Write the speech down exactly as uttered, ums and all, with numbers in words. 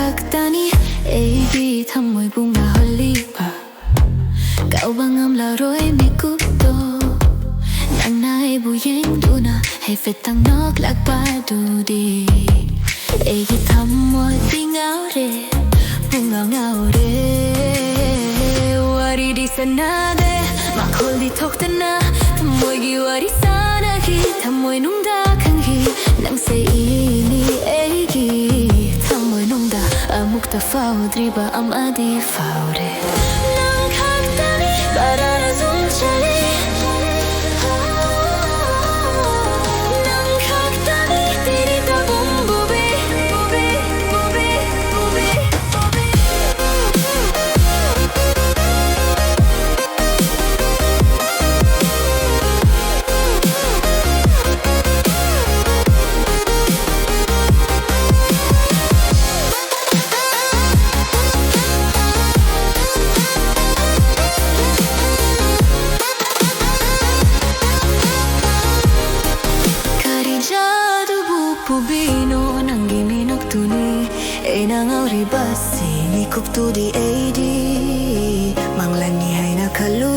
ꯈꯛꯇꯅꯤ ꯑꯩꯒꯤ ꯊꯃꯣꯏꯕꯨ ꯉꯥꯎꯍꯜꯂꯤꯕ꯫ ꯀꯥꯎꯕ ꯉꯝꯂꯔꯣꯏ ꯃꯤꯀꯨꯞꯇꯣ꯫ ꯅꯪꯅ ꯑꯩꯕꯨ ꯌꯦꯡꯗꯨꯅ ꯍꯥꯏꯐꯦꯠꯇꯪ ꯅꯣꯛꯂꯛꯄꯗꯨꯗꯤ꯫ ꯑꯩꯒꯤ ꯊꯃꯣꯏꯗꯤ ꯉꯥꯎꯔꯦ, ꯄꯨꯡꯉꯥꯎ ꯉꯥꯎꯔꯦ꯫ ꯋꯥꯔꯤꯗꯤ ꯁꯥꯟꯅꯗꯦ, ꯃꯈꯣꯜꯗꯤ ꯊꯣꯛꯇꯅ ꯊꯃꯣꯏꯒꯤ ꯋꯥꯔꯤ ꯁꯥꯟꯅꯈꯤ꯫ ꯊꯃꯣꯏꯅꯨꯡꯗ ꯈꯪꯈꯤ, ꯅꯪꯁꯦ ꯏꯅꯤ ꯑꯩꯒꯤ꯫ ꯊꯃꯣꯏꯅꯨꯡꯗ ꯑꯃꯨꯛꯇ ꯐꯥꯎꯗ꯭ꯔꯤꯕ ꯑꯃꯗꯤ ꯐꯥꯎꯔꯦ꯫ ꯅꯪ ꯈꯛꯇꯅꯤ ꯕꯔꯥꯔ ꯁꯨꯝ ꯆꯠꯂꯤ꯫ ꯅꯪ ꯈꯛꯇꯅꯤ ꯇꯤꯔꯤꯇ ꯕꯨꯝꯕꯨꯕꯤ꯫ ꯀꯔꯤ ꯖꯥꯗꯨꯕꯨ ꯄꯨꯕꯤꯅꯣ ꯅꯪꯒꯤ ꯃꯤꯅꯣꯛꯇꯨꯅꯤ꯫ ꯑꯩꯅ ꯉꯥꯎꯔꯤꯕꯁꯤ ꯃꯤꯀꯨꯞꯇꯨꯗꯤ ꯑꯩꯗꯤ ꯃꯪꯂꯥꯟꯅꯤ ꯍꯥꯏꯅ ꯈꯜꯂꯨ꯫